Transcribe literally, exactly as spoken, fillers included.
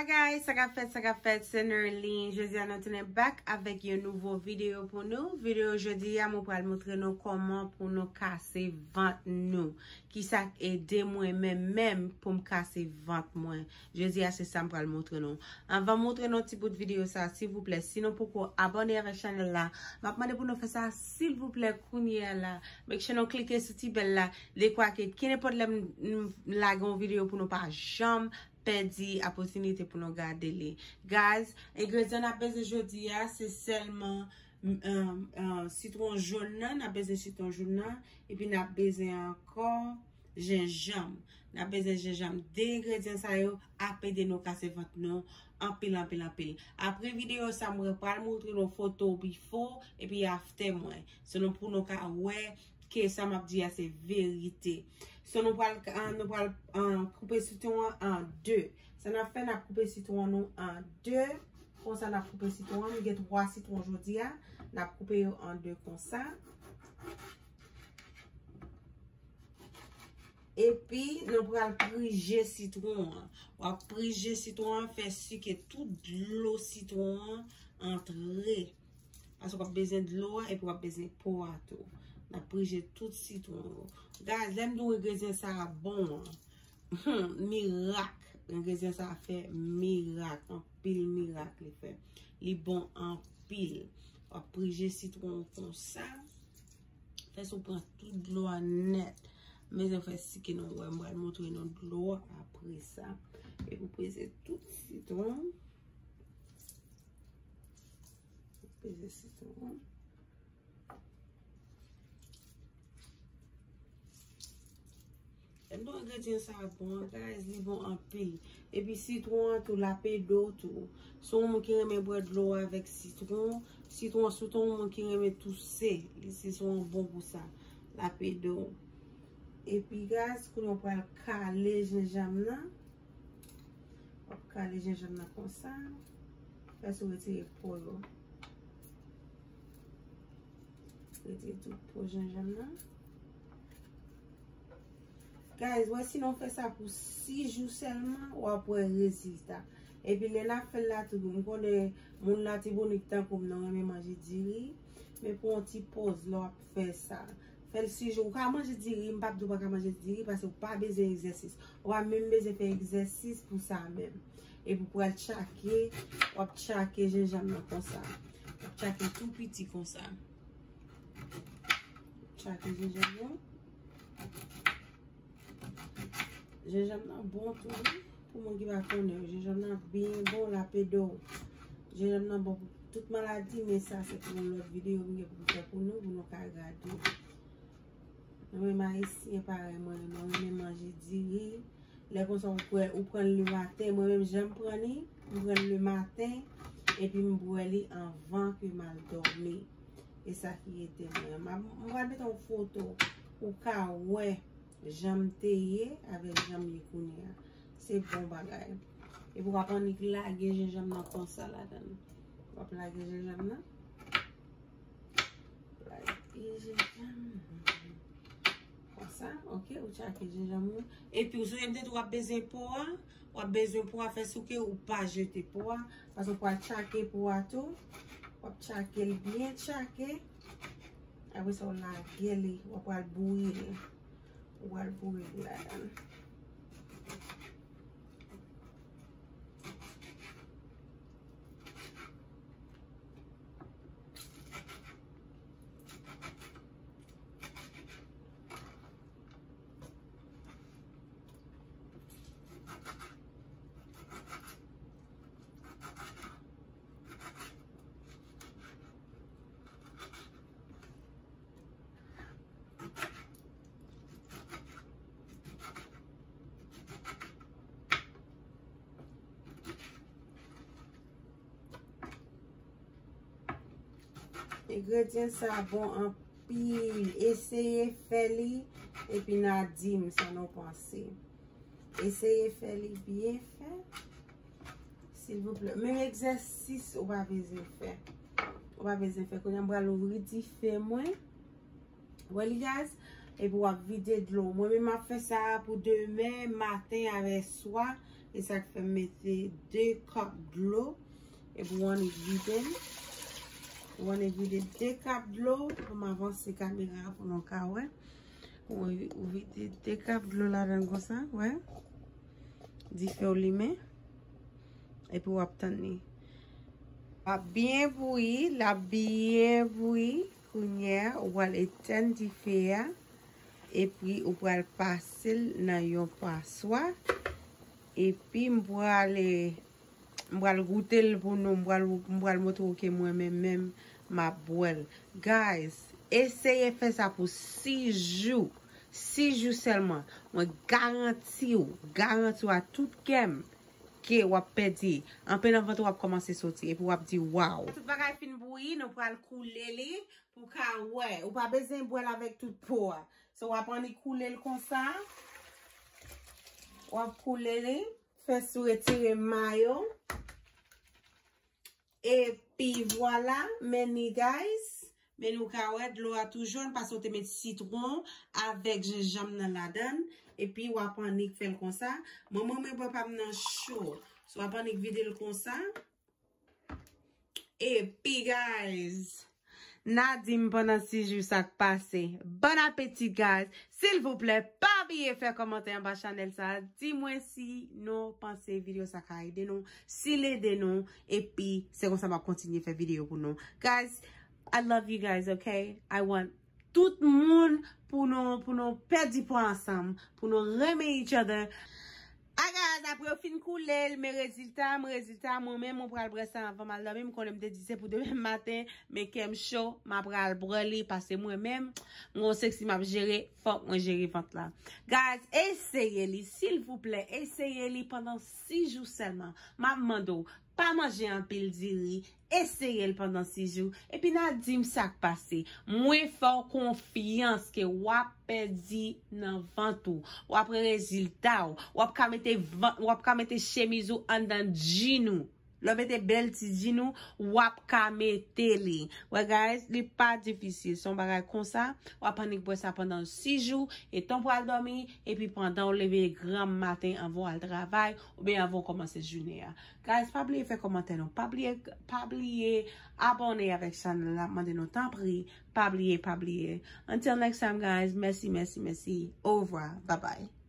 Guys, sa k ap fèt, sa k ap fèt, se Nerline. Jodi a nou tounen back avèk yon nouvo videyo pou nou. Videyo jodi a, mwen pral montre nou kòman pou nou kase vant nou. Kisa k ede mwen menm menm pou m kase vant mwen. Jodi a, se sa m pral montre nou. Anvan m montre nou ti bout videyo sa, silvouplè, si nou poko abòne avèk chanèl la, m ap mande pou nou fè sa silvouplè kounye a la. Make sure nou klike sou ti bèl la, dekwa ke kenenpòt lè m, m lage yon videyo pou nou pa janm pèdi opòtinite pou nou gade li. Guys, engredyan n ap bezwen jodi a, se sèlman, m, um, um, sitwon jòn nan, n ap bezwen sitwon jòn nan, epi n ap bezwen ankò jenjanm. N ap bezwen jenjanm. De engredyan sa yo ap ede nou kase vant nou anpil, anpil, anpil. Apre videyo sa, mwen pral montre nou foto before epi after mwen. Selon pou nou ka wè ke sa m ap di a se verite. So, nou pral, ah, nou pral, ah, koupe sitwon an an de. Sa n ap fè, n ap koupe sitwon nou an de. Konsa, n ap koupe sitwon an. M gen twa sitwon jodi a. N ap koupe yo an de konsa. Epi, nou pral prije sitwon an. W ap prije sitwon an, fè si ke tout dlo sitwon an antre. Paske w ap bezwen dlo a epi w ap bezwen po a tou. N ap prije tout sitwon yo. Guys, lè m di w engredyan sa a bon an. Hmm, mirak. Engredyan sa a fè mirak. Anpil mirak li fè. Li bon anpil. W ap prije sitwon w konsa. Fè si w pran tout dlo a nèt. Men fè si ke nou wè, m pral montre nou dlo a apre sa. Epi w prije tout sitwon. Peze sitwon. Lè m di w engredyan sa a bon, guys, li bon anpil. Epi sitwon an tou, l ap ede w tou. Si w yon moun ki renmen bwè dlo avèk sitwon, sitwon, sitwon yon moun ki renmen touse, li se, se yon bon pou sa. L ap ede w. Epi, guys, kounye a w pral kale jenjanm nan. W ap kale jenjanm nan konsa. Fè si w retire po yo. Retire tout po jenjanm nan. Guys, wè si nou fè sa pou sis jou sèlman, w ap wè rezilta. Epi lè n ap fè l la tou, m konnen moun Latibonit tankou m, nou renmen manje diri. Men pran yon ti poz lè w ap fè sa. Fè l sis jou. Ou ka manje diri, m p ap di w pa ka manje diri, paske ou pa bezwen egzèsis. Ou pa menm bezwen fè egzèsis pou sa menm. Epi w pral tchake, w ap tchake jenjanm nan konsa. W ap tchake tou piti konsa. Tchake jenjanm nan. Jenjanm nan bon tou, wi. Pou moun ki pa konnen, jenjanm nan byen bon, l ap ede w. Jenjanm nan bon pou tout maladi, men sa se pou yon lòt videyo m gen pou m fè pou nou, pou nou ka gade. Nou menm Ayisyen parèy mwen, nou renmen manje diri. Lè konsa ou kwè, ou pran l le maten, mwen menm jan m pran li, m pran l le maten, epi m bwè li anvan ke m al dòmi. E sa ki ede mwen. M ap, m pral mete yon foto pou w ka wè jan m te ye avèk jan m ye kounye a. Se bon bagay. Epi w ap annik lage jenjanm nan konsa ladan l. W ap lage jenjanm nan. Lage jenjanm nan. Konsa, ok, ou tchake jenjanm ou. Epi, ou sonje m te di w ap bezwen po a. W ap bezwen po a, fè si ke ou pa jete po a. Paske w pral tchake po a tou. W ap tchake l byen tchake. Apre sa, w lage li, w ap pral bouyi li. Ou pral bouyi li ladan l. Engredyan sa bon anpil. Eseye fè li, epi n a di m sa nou panse. Eseye fè li byen fè. Silvouplè. Menm egzèsis ou pa bezwen fè. Ou pa bezwen fè. Kounye a m pral ouvri dife mwen. Wè li, guys? Epi w ap vide dlo. Mwen menm m ap fè sa pou demen maten avè swa. E sa k fè m mete de kòp dlo. Epi w annik vide l. W annik vide de kòp dlo. Pou m avanse kamera pou nou ka wè. Ou, ou vide de kòp dlo ladan l konsa, wè. Dife w limen. Epi w ap tann li. L ap byen bouyi, l ap byen bouyi. Kounye a, ou pral etèn dife a. Epi ou pral pase l nan yon paswa. Epi m pral, eh, m pral goute l pou nou. M pral, m pral montre w ke mwen menm, menm, m ap bwè l. Guys, eseye fè sa pou sis jou. Sis jou sèlman. Mwen garanti w, garanti w a tout kè m ke w ap pèdi. Anpil nan vant ou ap kòmanse soti. Epi w ap di, "Waw." Tout bagay fin bouyi, nou pral koule li pou ka wè. Ou pa bezwen bwè l avèk tout po a. So, w ap annik koule l konsa. W ap koule li. Fè sou retire mayo. Epi vwala, men ni guys. Men nou ka wè dlo a tou jòn paske w te met sitwon avèk jenjanm nan ladan l. Epi w ap annik fè l konsa. Mwen, mwen, mwen bwè pa m nan cho. So, w ap annik vide l konsa. Epi, guys, n a di m pandan sis jou sa k pase. Bon apeti, guys. Silvouplè, pa bliye fè kòmantè anba chanèl sa a. Di mwen si nou panse videyo sa ka ede nou, si l ede nou, epi se konsa m ap kontinye fè videyo pou nou. Guys, I love you guys, okay? I want tout moun pou nou, pou nou pèdi pwa ansanm, pou nou renmen each other. Ay, guys, apre yo fin koule l, men rezilta, men rezilta, mwen menm, mwen pral bwè sa anvan m al dòmi. M konnen m te di se pou demen maten, men kè m cho, m ap pral bwè li, paske mwen menm, m gon seksi m ap jere, fòk mwen jere vant la. Guys, eseye li, silvouplè, eseye li pandan sis jou sèlman. M ap mande w, pa manje anpil diri, eseye l pandan sis jou, epi n a di m sa k pase. Mwen fè w konfyans ke w ap pèdi nan vant ou. W ap wè rezilta w. W ap ka mete van-, w ap ka mete chemiz ou anndan djin ou. Lè w mete bèl ti djin ou, w ap ka mete li. Wè, guys, li pa difisil. Se yon bagay konsa. W ap annik bwè sa pandan sis jou. E tan w pral dòmi, epi pandan w leve granm maten anvan w al travay, oubyen anvan w kòmanse jounen an. Guys, pa bliye fè kòmantè nou. Pa bliye, pa bliye abòne avèk chanèl la. M ap mande nou tanpri. Pa bliye, pa bliye. Until next time, guys. Mèsi, mèsi, mèsi. Au revoir. Bye bye.